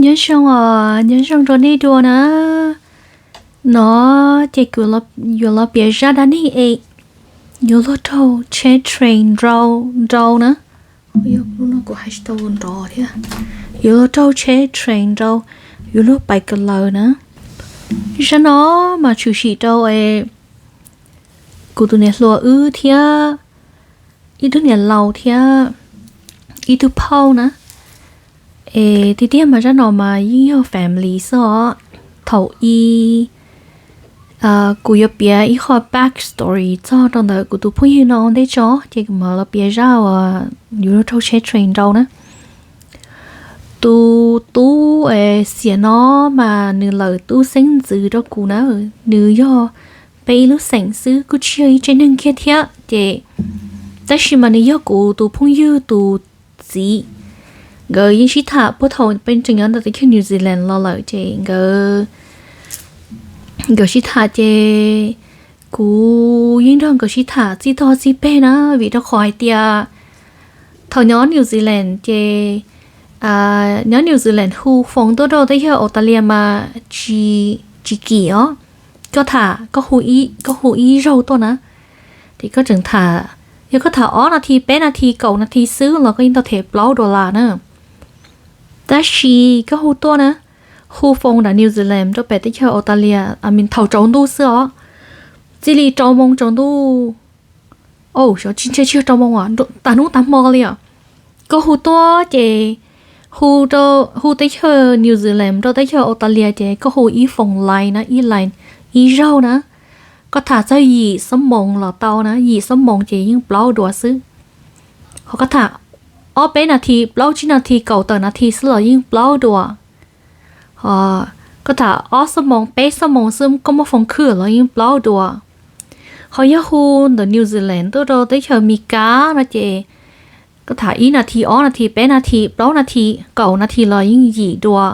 Nyob zoo os, nyob zoo rau nej dua na. No ces kuv yuav los piav zaj dab neeg es yuav luag raug tsheb train nrau, nrau na. Yog lub no kuv hais tsis tau nrov thiab. Yuav luag raug tsheb train nrau, yuav luag pais kawm lawm na. Zaj no mas tshwm sim rau es kuv tus niam hluas wb thiab ib tug niam laus thiab ib tug phauj na. Es tiag tiag mas zaj no mas yeej yog family xwb os. Thaum i kuv yuav piav ib qho back story txog rau ntawm kuv tus phooj ywg no ua ntej tso, ces kuv mam los piav zaj uas yuav luag raug tsheb train nrau na. Tus tub xiam no mas nws lawm tub xeeb ntxwv rau kuv na. Nws yog peb ib lub xeem xwb, kuj tsis yog ib tsev neeg kiag thiab ces, tab sis mas nws yog kuv tus phooj ywg tus txiv. Nkawd yeej sib tham puag thaum peb tseem nyob ntawm teb chaws New Zealand los lawm ces nkawd, nkawd sib tham ces kuv yeej nrog nkawd sib tham txij tog txij peg na, vim rau qhov hais tias thaum nyob New Zealand ces, nyob New Zealand hu foos tuaj rau teb chaws Australia mas tsis, tsis kim os. Koj tham, koj hu ib zaug tuaj na, ces koj tseem tham, yog koj tham ob nas this, peb nas this, kaum nas this xwb los koj yeej tau them plaub dollar na. Tab sis koj hu tuaj na, hu foos nram New Zealand rau pem teb chaws Australia, thaum tsaus ntuj xwb os, txij li rau moos tsaus ntuj, xyov tsis ntshe tsis yog rau moos, tas hnub tas hmo li os. Koj hu tuaj ces hu, hu teb chaws New Zealand rau teb chaws Australia ces koj hu ib foos line na, ib line, ib zaug na, koj tham txog yim xuab moos los tau na, yim xuab moos ces yeej plaub dollar xwb. Ho koj tham ob peb nas this, plaub tsib nas this, kaum tawm nas this xwb los yeej plaub dollar. Ho koj tham ob xuab moos peb xuab moos xwb koj muaj foos khwb los yeej plaub dollar. Ho yog hu ntawm New Zealand tuaj rau teb chaws Amelikas no ces koj tham ib nas this, ob nas this, peb nas this, plaub nas this, kaum nas this los yeej yim dollar.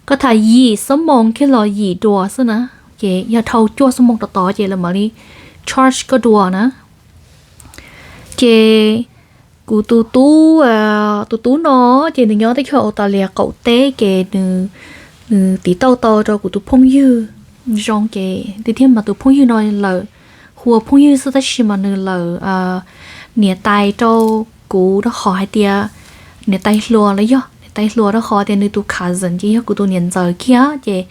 Koj tham yim xuab moos kiag los yim dollar xwb na, ces yog dhau cuaj xuab moos rov tod ces lawv mam li charge koj dollar na. Ces kuv tus tub, tus tub no ces nws nyob teb chaws Australia qaum teb ces nws tiv tauj tau rau kuv tus phooj ywg zoo ces tiag tiag mas tus phooj ywg no lawm, hu ua phooj ywg xwb tab sis mas nws lawm niam tais rau kuv rau qhov hais tias niam tais hluas los yog niam tais hluas rau qhov tias nws tus cousin ces yog kuv tus niam ntxawm kiag ces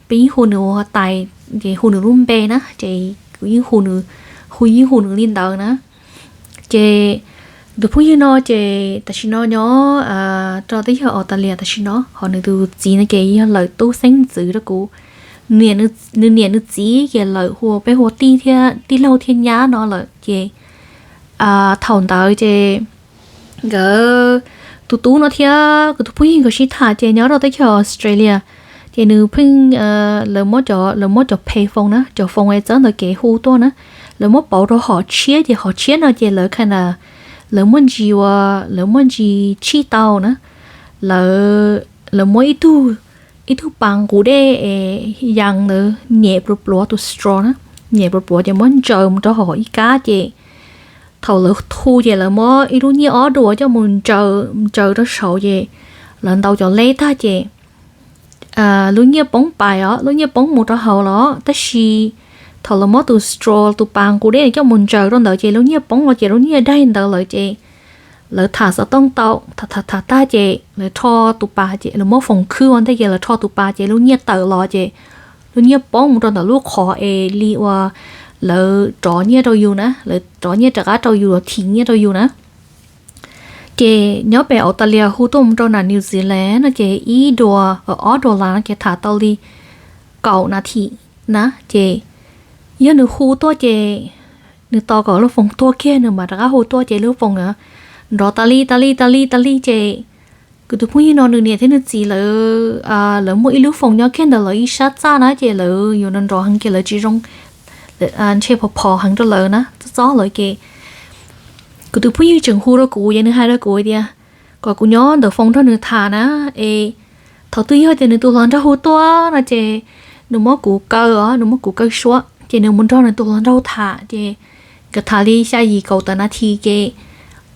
peb yeej hu nws ua tais, ces hu nws lub npe na ces kuv yeej hu, hu yeej hu nws li ntawd na. Ces tus phooj ywg no ces tam sim no nyob rau teb chaws Australia tam sim no, ho nws tus txiv no ces yog lawm tub xeeb ntxwv rau kuv. Nws niam nws txiv ces lawm hu ua, peb hu ua tij thiab, tij laug thiab nyab no lawm ces thaum ntawd ces nkawd, tus tub no thiab kuv tus phooj ywg nkawd sib tham ces nyob rau teb chaws Australia ces nws pheej, lawv muab cov, lawv muab cov pay phone na, cov phone es txawb ntawm kev hu tuaj na, lawv muab pauv rau hom tshiab ces hom tshiab no ces lawv kinda, lawv muaj ntsis ua, lawv muaj ntsis tshij tau na, lawv, lawv muab ib tug, ib tug pas nqus dej es yas ntawd nyem pluav pluav tus straw na, nyem pluav pluav ces muab ntsaws mus rau hauv ib kab ces thaum lawv hu ces lawv muab ib lub nyiaj ob dollar coj mus ntsaws, ntsaws rau saud ces lawv ntaus cov leb tag ces lub nyiaj poob pais os, lub nyiaj poob mus rau hauv los tab sis thaum lawv muab tus straw, tus pas nqus dej coj mus ntsaws rau ntawd ces lub nyiaj poob los ces lub nyiaj daig ntawd lawm ces lawv tham xov tooj tau, tham tham tham tag ces lawv rho tus pas ces lawv muab foom khwb ua ntej ces lawv rho tus pas ces lub nyiaj tawm los ces lub nyiaj poob mus rau ntawm lub qhov es li uas lawv rov nyiaj rau yus na, lawv rov nyiaj rov qab rau yus los thim nyiaj rau yus na. Ces nyob pem Australia hu tuaj mus rau nram New Zealand no ces ib dollar, ob dollar no ces tham tau li kaum nas this na ces yog nws hu tuaj ces nws tos kom lub foos tuag kiag nws mam rov qab hu tuaj ces lub foos nrov tas li tas li tas li tas li ces kuv tus phooj ywg no nws niam thiab nws txiv lawv, lawv muaj ib lub foos nyob kiag ntawm lawv ib sab txaj na ces lawv yuav nrov nrov heev ces lawv tsis zoo, ntshe phov phov heev rau lawv na, txob txob lawv ces kuv tus phooj ywg tseem hu rau kuv ces nws hais rau kuv tias kom kuv nyob ntawm foos nrog nws tham na, es thaum twg yog tias nws tus hluas nraug hu tuaj no ces nws muab kuv kaw os, nws muab kuv kaw suab ces nws mus nrog nws tus hluas nraug tham ces nkawd tham li xya yim kaum tawm nas this ces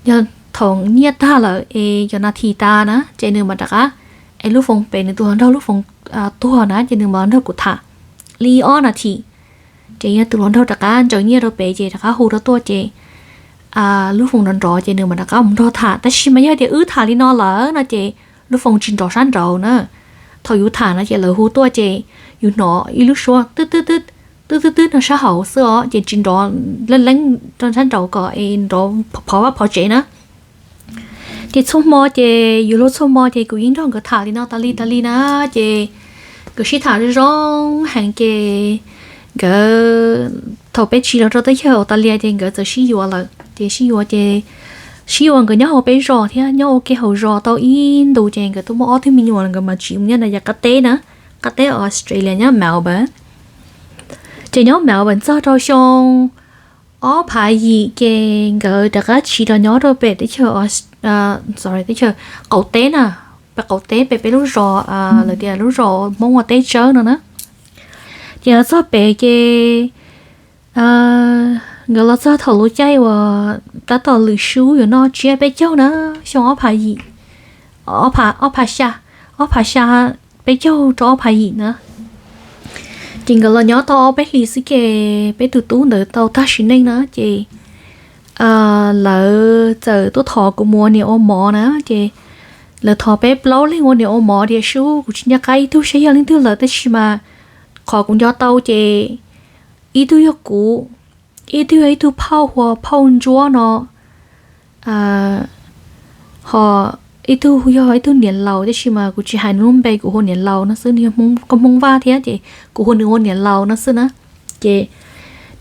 yog thaum nyiaj tag lawm es cov nas this tas na ces nws mam rov qab es lub foos pem nws tus hluas nraug lub foos tuag na, ces nws mam los nrog kuv tham li ob nas this. Ces yog tus hluas nraug rov qab ntsaws nyiaj rau pem ces rov qab hu rau tuaj ces lub foos nrov nrov ces nws mam rov qab mus nrog tham. Tab sis mas yog tias wb tham li no lawm no ces lub foos tsis nrov sab nraud na. Thaum yus tham no ces lawv hu tuaj ces yus hnov ib lub suab twb twb twb, twb twb twb no sab hauv xwb os, ces tsis nrov leeb leeb rau sab nraud kom es nrov phov vaj phov tsev na. Ces txhua hmo ces yus luag txhua hmo ces kuv yeej nrog nkawd tham li no tas li tas li na. Ces nkawd sib tham zoo zoo heev ces nkawd, thaum peb tsiv los rau teb chaws Australia ces nkawd txawm sib yuav lawm. Ces sib yuav ces sib yuav nkawd nyob hauv peb zos thiab nyob ua ke hauv zos tau ib ntus ces nkawd twb muaj ob tug me nyuam, nkawd mam tsiv mus nyob nram yav qab teb na, qab teb Australia nyob Melbourne. Ces nyob Melbourne txog rau xyoo ob phav yim ces nkawd rov qab tsiv los nyob rau pem teb chaws, teb chaws qaum teb na, pem qaum teb pem peb lub zos, lawv tias lub zos Hmoob ua teb tsawb no na. Ces los txog pem ces nkawd los txog thaum lub caij uas tab tom lwm sub yuav noj tsiab peb caug na, xyoo ob phav yim, ob phav, ob phav xya, ob phav xya peb caug rau ob phav yim na. Ces nkawd los nyob tau ob peb hlis xwb ces peb tus tub ntawd tau tag sim neej na ces lawv txawm tuaj thov kuv mus ua niam ua mov na. Ces lawv thov peb plaub leeg ua niam ua mov tiam sis kuv tsis nco qab ib tug saib yog leej twg lawm tab sis mas qhov kuv nco tau ces ib tug yog kuv, ib tug yog ib tug phauj hu ua phauj Ntsuab no, ho ib tug yog ib tug niam laus tab sis mas kuv tsis hais nws lub npe, kuv hu niam laus no xwb, nws yog Hmoob, koj Hmoob Vaj thiab ces kuv hu nws ua niam laus no xwb na. Ces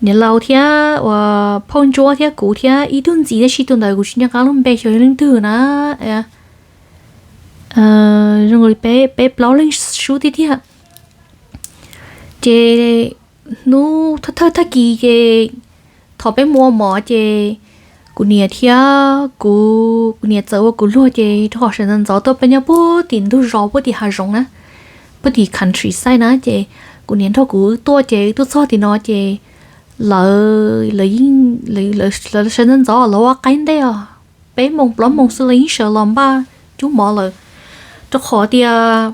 niam laus thiab uas phauj Ntsuab thiab kuv thiab ib tug ntxiv tab sis tus ntawd kuv tsis nco qab lub npe xyov yog leej twg na. Zoo li peb, peb plaub leeg sub tiag tiag. Ces hnub thawj thawj tag kis ces thaum peb mus ua mov ces kuv niam thiab kuv, kuv niam txawm ua kuv luag ces rau qhov sawv ntxov ntxov tuaj, peb nyob puag tim ntug zos puag tim hav zoov na, puag tim countryside na. Ces kuv niam nrog kuv tuaj ces wb tuaj txog tim no ces lawv, lawv yeej, lawv sawv ntxov ntxov, lawv ua qaib ntej os, peb moos plaub moos xwb lawv yeej sawv los npaj cub mov lawm, rau qhov tias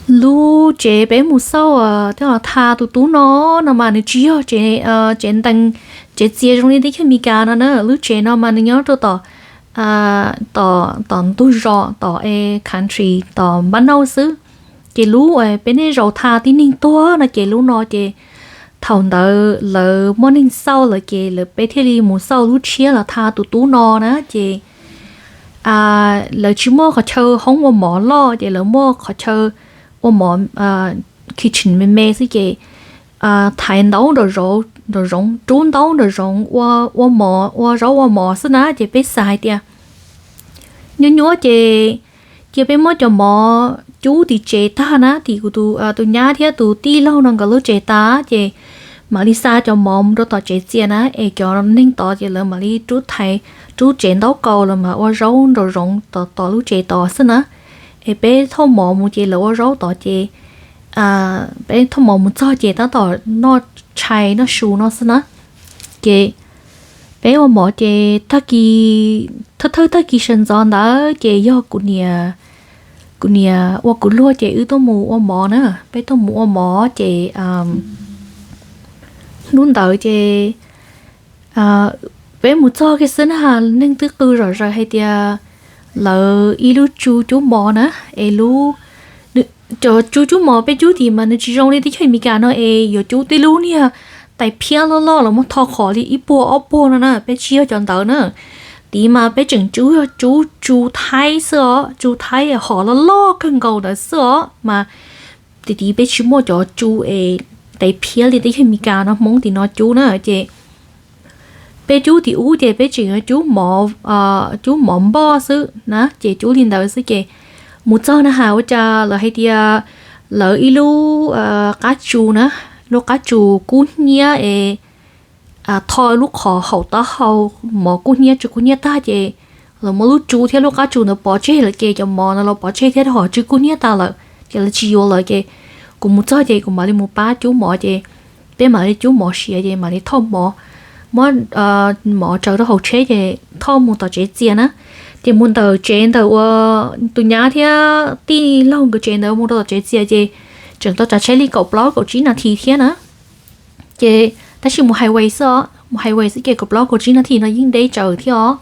lub tsev peb mus xauj thiab tha tus tub no, no mas nws tsis yog tsev, tsev ntees, tsev txias zoo li teb chaws Amelikas no na. Lub tsev no mas nws nyob rau tom, tom, tom ntug zos, tom country, tom npab nauj xwb. Ces lub peb nej zaum tha tib neeg tuag no ces lub no ces thaum ntawd lawv muaj neeg xauj lawm ces lawv, peb thiaj li mus xauj lub tshiab los tha tus tub no na. Ces lawv tsis muaj qhov chaw hoob ua mov loj ces lawv muaj qhov chaw ua mov, kitchen me me xwb ces thaiv ntaub nraum zoov, rub ntaub nraum zoov ua, ua mov, ua zaub ua mov xwb na. Ces peb xav hais tias nyuaj nyuaj ces cia peb muab cov mov cub tim tsev tag na, tim kuv tus, tus nyab thiab tus tij laug no nkawd lub tsev tag ces mam li xa cov mov mus rau tom tsev txias na, es cov neeg tod ces lawv mam li rub thaiv, rub tsev ntaub kaus los mas ua zaub nraum zoov tom, tom lub tsev tod xwb na. Es peb thauj mov mus ces lawv ua zaub tod ces peb thauj mov mus txog ces tab tom noj tshais noj su no xwb na. Ces peb ua mov ces tag kis, thawj thawj tag kis sawv ntxov ntawd ces yog kuv niam, kuv niam ua kuv luag ces wb tuaj mus ua mov na. Peb tuaj mus ua mov ces hnub ntawd ces peb mus txog kiag xwb na, neeg twb qw zom zaws hais tias lawv ib lub tsu cub mov na, es lub, cov tsu cub mov peb cub tim mas nws tsis zoo li teb chaws Amelikas no es yuav cub tib lub niag tais phiab loj loj los muab tho qhov li ib puag ob puag no na, peb tsis yog cov ntawd na. Tid mas peb tseem cub yog cub tsu Thaib xwb os, tsu Thaib hom loj loj kawg nkaus ntawd xwb os mas. Tid tid peb tsis muaj cov tsu es tais phiab li teb chaws Amelikas no, Hmoob tim no cub na. Ces peb cub tim ub ces peb tseem yuav cub mov, cub mov npoj xwb na, ces cub li ntawd xwb ces mus txog na has ua cas lawv hais tias lawv ib lub qab tsu na, lub qab tsu kub hnyiab es tho lub qhov haum taub hau, mov kub hnyiab tsw kub hnyiab tag ces lawv muab lub tsu thiab lub qab tsu ntawd pov tseg lawm ces cov mov ntawd los pov tseg thiab rau hom tsw kub hnyiab tas lawm ces lawv tsis yuav lawm ces kuv mus txog ces kuv mam li mus pab cub mov ces peb mam li cub mov siav ces mam li thauj mov, muab mov tsaws rau hauv tsheb ces thauj mus tom tsev txias na. Ces mus ntawm tsev ntawm uas tus nyab thiab tij laug nkawd tsev ntawd mus rau tom tsev txias ces tseem tau tsav tsheb li kaum plaub kaum tsib nas this thiab na. Ces tab sis mus highway xwb os, mus highway xwb ces kaum plaub kaum tsib nas this no yeej deb tsawv thiab os.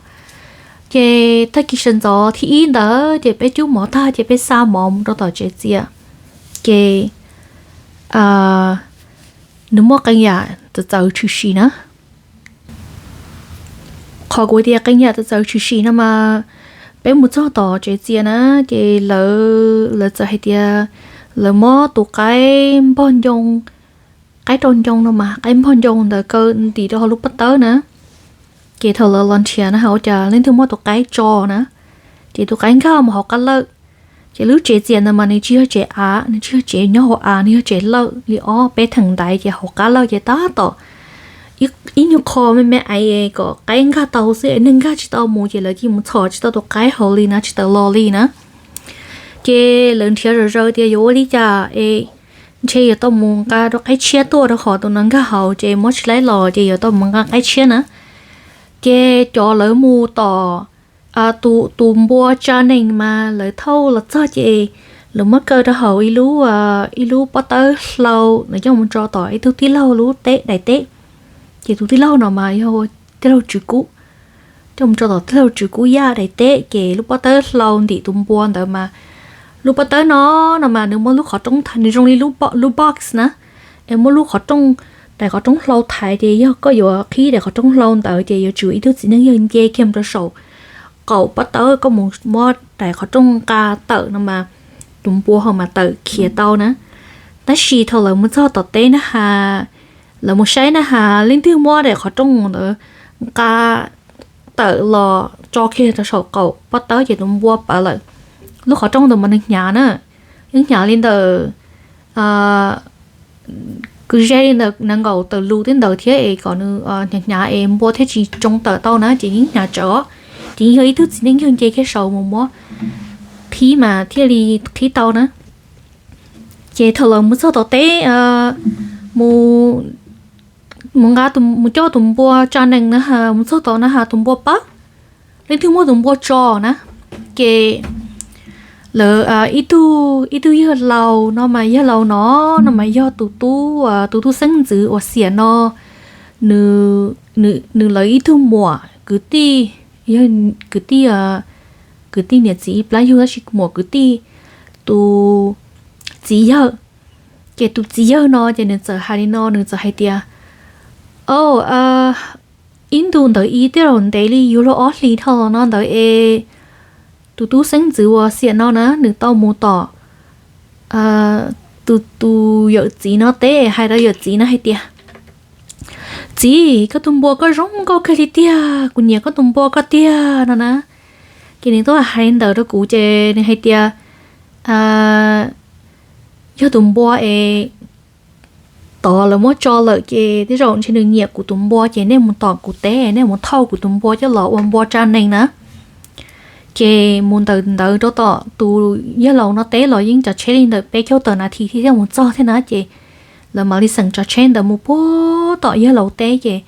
Ces tag kis sawv ntxov thib ib ntawd ces peb cub mov tag ces peb xa mov mus rau tom tsev txias. Ces nws muaj qee yam txawv txawv tshwm sim na. Qhov kuv tias qee yam txawv txawv tshwm sim no mas, peb mus txog tom tsev txias na, ces lawv, lawv txawm hais tias lawv muab tus qaib npog ncoo, qaib rau ncoo no mas qaib npog ncoo ntawd kaw ntim rau hauv lub pob tawb na. Ces thaum lawv los nrhiav na has ua cas leej twg muab tus qaib tso na, ces tus qaib nkag mus hauv qab lawj. Ces lub tsev txias ntawd mas nws tsis yog tsev av, nws tsis yog tsev nyob hauv av, nws yog tsev lawj li ob peb theem ntaiv ces hauv qab lawj ces tab tom ib nyuag qho me me aiv kom qaib nkag tau xwb es neeg nkag tsis tau mus ces lawv cia mus txhom tsis tau tus qaib hauv li na, tsis tawm los li na. Ces lawv nrhiav zom zaws tias yuav ua li cas es ntshe yuav tau mus nqa rau qaib tshiab tuaj rau qhov tus no nkag hauv ces muab tsis laib los ces yuav tau mus nqa qaib tshiab na. Ces cov lawv mus tom tus npua tsa nees mas lawv thauj los txog ces lawv muab kaw rau hauv ib lub, ib lub pob tawb hlau, lawv coj mus tso tom ib tug tij laug lub teb daim teb. Ces tus tij laug no mas yog tij laug Tswv Kub, coj mus tso tom tij laug Tswv Kub yaj daim teb ces lub pob tawb hlau ntim tus npua ntawd mas, lub pob tawb no, no mas nws muaj lub qhov rooj, nws zoo li lub box na, es muaj lub qhov rooj, daim qhov rooj hlau thaiv ces yog koj yuav qhib daim qhov rooj hlau ntawd ces yuav tsum ib tug txiv neej yawg nce kiag mus rau saum qaum pob tawb, koj mus muab daim qhov rooj nqa tawm no mas tus npua ho mas tawm khiav tau na. Tab sis thaum lawv mus txog tom teb na has, lawv mus saib na has leej twg muab daim qhov rooj ntawd nqa tawm los tso kiag rau saum qaum pob tawb ces tus npua pawv lawm. Lub qhov rooj ntawd mas nws hnyav na, yeej hnyav li ntawm kwv ze li ntawm nees nkaum tawm lus tej ntawd thiab es kom nws hnyav hnyav es npua thiaj tsis tsoo tawm tau na ces yeej hnyav tsawv os. Ces yeej yog ib tug txiv neej yawg nce kiag saud mus muab qhib mas thiaj li qhib tau na. Ces thaum lawv mus txog tom teb, mus, mus nqa, mus coj tus npua tsa nees na has, mus txog tom na has tus npua pawv, leej twg muab tus npua tso na. Ces lawv, ib tug, ib tug yawg laus no mas, yawg laus no, no mas yog tus tub, tus tub xeeb ntxwv uas xiam no, nws, nws lawv ib tug muam kwv tij, yog kwv tij, kwv tij niam txiv ib plab yug tab sis muam kwv tij tus txiv yawg. Ces tus txiv yawg no ces nws txawm hais li no, nws txawm hais tias, o, ib ntus ntawd ib tej zaum ntev li yuav luag ob hlis dhau los no ntawd es tus tub xeeb ntxwv uas xiam no na nws tau mus tom tus, tus yawm txiv no teb, hais rau yawm txiv no hais tias, txiv, koj tus npua koj zoo nkauj kawg li tiag, kuv nyiam koj tus npua koj tiag no na. Ces nws tuaj hais li ntawd rau kuv ces nws hais tias, yog tus npua es tod lawv muab tso lawm ces tej zaum ntshe nws nyiam kuv tus npua ces nej mus tom kuv teb, nej mus thauj kuv tus npua coj los ua npua tsa nees na. Ces mus ntawm ntawd rau tom tus yawg laus no teb los yeej tsav tsheb li ntawm peb caug tawm nas this thiaj mus txog thiab na. Ces lawv mam li xeem tsav tsheb ntawd mus puag tom yawg laus teb ces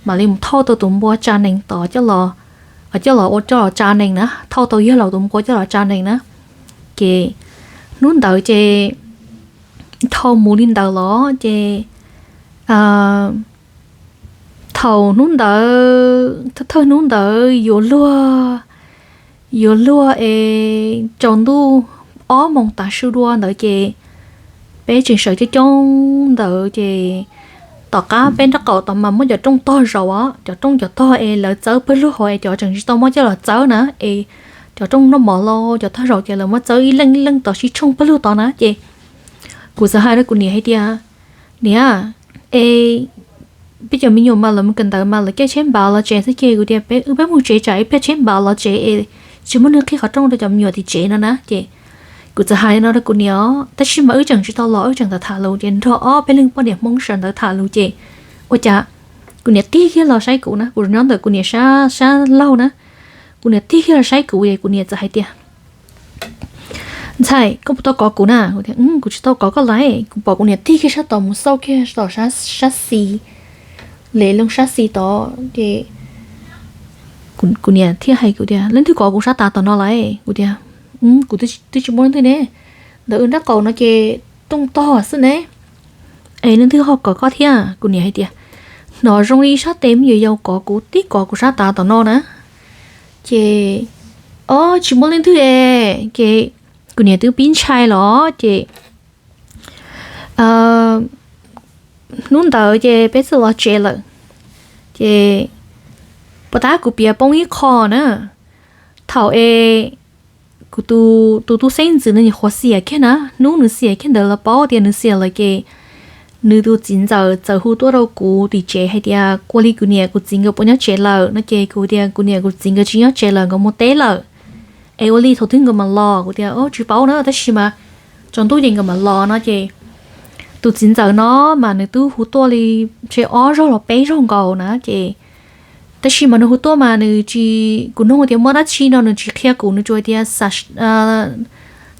mam li mus thauj tau tus npua tsa nees tod coj los, coj los ua coj los tsa nees na, thauj tau yawg laus tus npua coj los tsa nees na. Ces hnub ntawd ces dhau mus li ntawd los ces thaum hnub ntawd, thawj hnub ntawd yuav luag, yuav luag es tsaus ntuj ob moos tav su dua ntawd ces peb tseem sawv coob coob ntawd ces tom qab peb nraub qaum tod mas muab cov rooj tog zaum os, cov rooj cov tog es lawv txawb pawg lug hauv es cov tseem tsis tau muab coj los txawb na, es cov rooj noj mov los cov tog zaum ces lawv muab txawb ib leej ib leej tod sib tshooj pawg lug tod na. Ces kuv txawm hais rau kuv niam hais tias, niam, es peb cov me nyuam mas lawv mus kawm ntawv mas lawv caij tsheb npav los tsev xwb ces kuv tias peb wb peb mus tsev tsam ib pliag tsheb npav los tsev es tsis muaj neeg qhib qhov rooj rau cov me nyuam tim tsev no na. Ces kuv txawm hais li no rau kuv niam os, tab sis mas wb tseem tsis tau los wb tseem tham tham lus ces nrog ob peb leeg poj niam Hmoob sawv ntawd tham lus ces ua cas kuv niam tig kiag los saib kuv na, kuv nyob ntawm kuv niam sab, sab laug na. Kuv niam tig kiag los saib kuv es kuv niam txawm hais tias, ntxhais, koj puas tau kov kuv na? Kuv tias, kuv tsis tau kov koj lawm. Kuv pom kuv niam tig kiag sab tod mus xauj kiag tom sab xis, lem loo sab xis tod ces Kuv niam thiaj hais kuv tias, Leej twg kov kuv sab tav tom no lawm? Kuv tias, Kuv twb tsis muaj leej twg ne. Ntawd wb nraub qaum no ces tooj tog xwb ne. Es leej twg ho kov koj thiab? Kuv niam hais tias, Hnov zoo li sab tes me nyuam yaus kov kuv, tib kov kuv sab tav tom no na. Ces, O, tsis muaj leej twg e. Ces kuv niam twb pib ntshai los ces hnub ntawd ces peb txawm los tsev lawm. Ces puas tab kuv piav poob ib qho na. Thaum es kuv tus tub xeeb ntxwv no nyuam qhuav xiam kiag na, hnub nws xiam kiag ntawd los paub tias nws xiam lawm ces nws tus txiv ntxawm txawm hu tuaj rau kuv tim tsev hais tias, Ua li kuv niam kuv txiv nkawd puas nyob tsev lawm? No ces kuv tias, Kuv niam kuv txiv nkawd tsis nyob tsev lawm, nkawd mus teb lawm. Es ua li thaum twg nkawd mam los? Kuv tias, Tsis paub na, tab sis mas tsaus ntuj ces nkawd mam los. No ces tus txiv ntxawm no mas nws twb hu tuaj li ntshe ob zaug los peb zaug nkaus na ces, tab sis mas nws hu tuaj mas nws tsis, kuv nug tias muaj dab tsi no nws tsis qhia kuv, nws tsuas tias,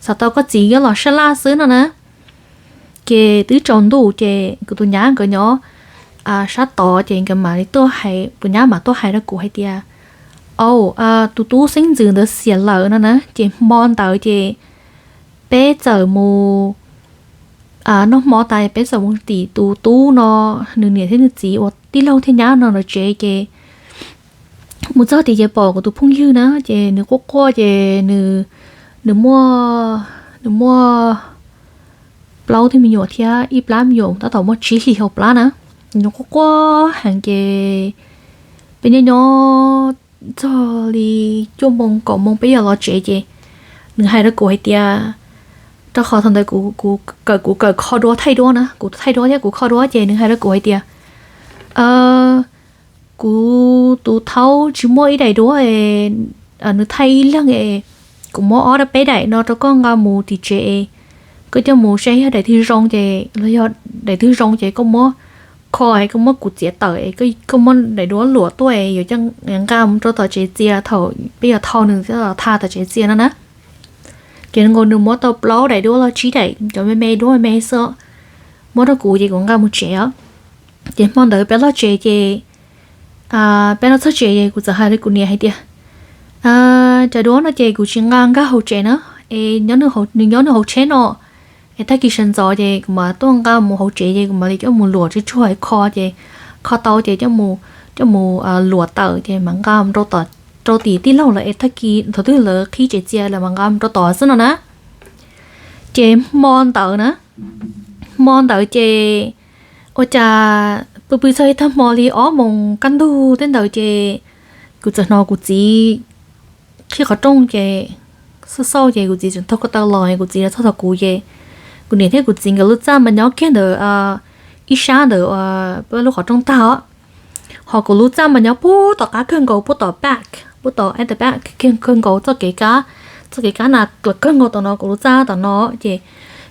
Xav tau koj txiv los sab laj xwb no na. Ces twb tsaus ntuj ces kuv tus nyab nkawd nyob sab tod ces nkawd mam li tuaj hais, tus nyab mam tuaj hais rau kuv hais tias, Au, tus tub xeeb ntxwv ntawd xiam lawm no na. Ces hmo ntawd ces peb txawm mus noj hmo tas peb txawm mus tim tus tub no, nws niam thiab nws txiv uas tij laug thiab nyab no lawv tsev ces mus txog tid ces pom kuv tus phooj ywg na ces nws quaj quaj ces nws, nws muaj, nws muaj plaub tug me nyuam thiab ib plab me nyuam tab tom muaj tsib hlis hauv plab na. Nws quaj quaj heev ces peb nyob nyob txog li cuaj moo kaum moo peb yuav los tsev ces nws hais rau kuv hais tias, rau qhov thaum ntawd kuv kawm, kuv kawm kho duab thaij duab na, kuv thaij duab thiab kuv kho duab ces nws hais rau kuv hais tias, kuv tus thaub tsis muaj ib daim duab, nws thaij ib leeg es kuv muab ob peb daim no rau koj nqa mus tim tsev es koj coj mus saib yog daim twg zoo ces, los yog daim twg zoo ces koj muab kho es koj muab kuv txiav tawm es koj muab daim duab luam tuaj es yuav coj nqa mus rau tom tsev txias thaum peb yuav thau nws thiab los tha tom tsev txias no na. Ces nkaus nws muab tau plaub daim duab los tsib daim cov me me duab me me xwb, muab rau kuv ces kuv nqa mus tsev os. Ces hmo ntawd peb los tsev ces peb los txog tsev ces kuv txawm hais rau kuv niam hais tias, Cov duab no ces kuv tsis nqa nkag hauv tsev na, es nws nyob nws hauv tsheb no, es tag kis sawv ntxov ces kuv mam tuaj nqa mus hauv tsev ces kuv mam li coj mus luam tsuag tsuag kho ces kho tau ces coj mus luam tawm ces mam nqa rau tim tij laug lawv es tag kis thaum twg lawv qhib tsev txias lawv mam nqa rau tod xwb no na. Ces hmo ntawd na, hmo ntawd ces ua cas pw pw txog ib tag hmo li ob moos kaj ntug tej ntawd ces kuv txawm hnov kuv txiv qhib qhov rooj ces xauj xauj ces kuv txiv tseem taug ko taw los, kuv txiv los txog tom kuv ces kuv niam thiab kuv txiv nkawd lub txaj mas nyob kiag ntawd ib sab ntawd peb lub qhov rooj tag os. Ho kuv lub txaj mas nyob puag tom qab kawg nkaus, puag tom back, puag tom at the back kiag kawg nkaus txoj kev kab, txoj kev kab na los kawg nkaus tom no, kuv lub txaj tom no ces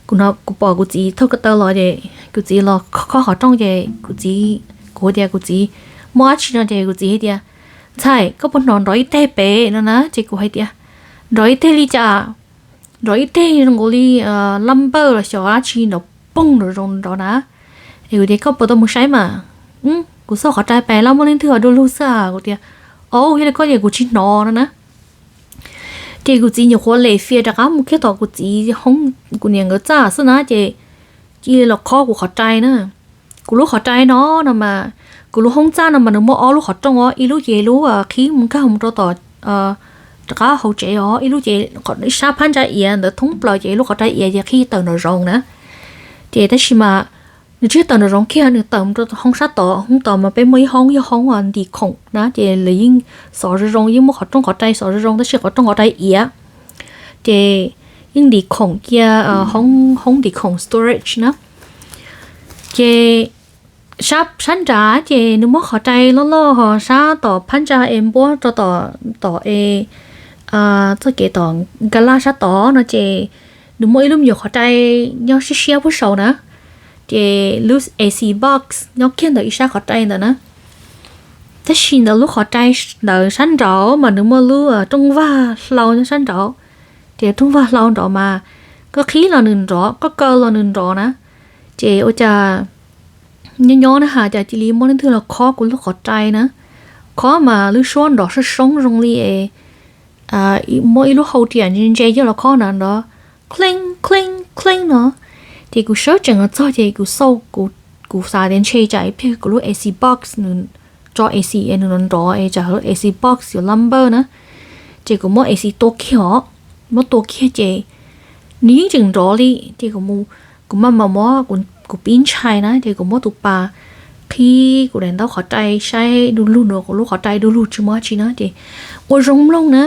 kuv pom kuv txiv taug ko taw los ces kuv txiv los khob qhov rooj ces kuv txiv, kuv tias, Kuv txiv, muaj dab tsi no? Ces kuv txiv hais tias, Ntxhais, koj puas hnov nrov ib teg pem no na? Ces kuv hais tias, Nrov ib teg li cas? Nrov ib teg zoo nkaus li lab npawj los xyov dab tsi nrov poog nrov zoo nrov na. Es kuv tias, Koj puas tau mus saib mas? Kuv xauj qhov rai pais lab muaj leej twg ho du lug xwb. Kuv tias, Au, yog li koj tias kuv tsis hnov no na. Ces kuv txiv nyuam qhuav lem fias rov qab mus kiag tom kuv txiv hoob, kuv niam nkawd txaj xwb na ces cia li los khob kuv qhov rai na. Kuv lub qhov rai no, no mas, kuv lub hoob txaj no mas nws muaj ob lub qhov rooj os, ib lub ces lub qhib mus nkag mus rau tom, rov qab hauv tsev os, ib lub ces ib sab phab ntsa iav ntawd thoob plaws ces ib lub qhov rai iav ces qhib tawm nraum zoov na. Ces tab sis mas nws tsis tawm nraum zoov kiag, nws tawm mus rau hoob sab tod, hoob tod mas peb muaj ib hoob yog hoob ntim khoom na, ces lawv yeej xov zoo zoo, yeej muaj qhov rooj qhov rai xov zoo zoo, tab sis qhov rooj qhov rai iav. Ces yeej ntim khoom cia, hoob ntim khoom storage na. Ces sab nrad ces nws muab qhov rai loj loj ho sab tom phab ntsa es npuab rau tom, tom es txoj kev tom nka laj sab tod no ces nws muaj ib lub me nyuam qhov rai nyob siab siab puag saud na. Ces lub A C box nyob kiag ntawm ib sab qhov rai ntawd na. Tab sis ntawm lub qhov rai ntawd sab nraud mas nws muaj lub rooj vag hlau nyob sab nraud. Ces rooj vag hlau nraud mas koj qhib los nws nrov, koj kaw los nws nrov na. Ces ua cas nyob nyob na has cas cia li muaj leej twg los khob kuv lub qhov rai na. Khob mas lub suab nrov soob soob zoo li es muab ib lub hau riam ntse ntse coj los khob na nrov, kheej kheej kheej no. Ces kuv sawv tsees los txog ces kuv xauj, kuv xav tias ntshe tsam ib pliag kuv lub A C box, nws tso A C es nws nrov nrov es tsam lub A C box yuav lab npawj na. Ces kuv muab A C tua kiag os, muab tua kiag ces nws yeej tseem nrov li. Ces kuv maj mam muab, kuv pib ntshai na, ces kuv muab tus pas qhib kuv daim ntaub qhov rai saib du lug na, kuv lub qhov rai du lug tsis muaj dab tsi na. Ces ua zoo mloog na,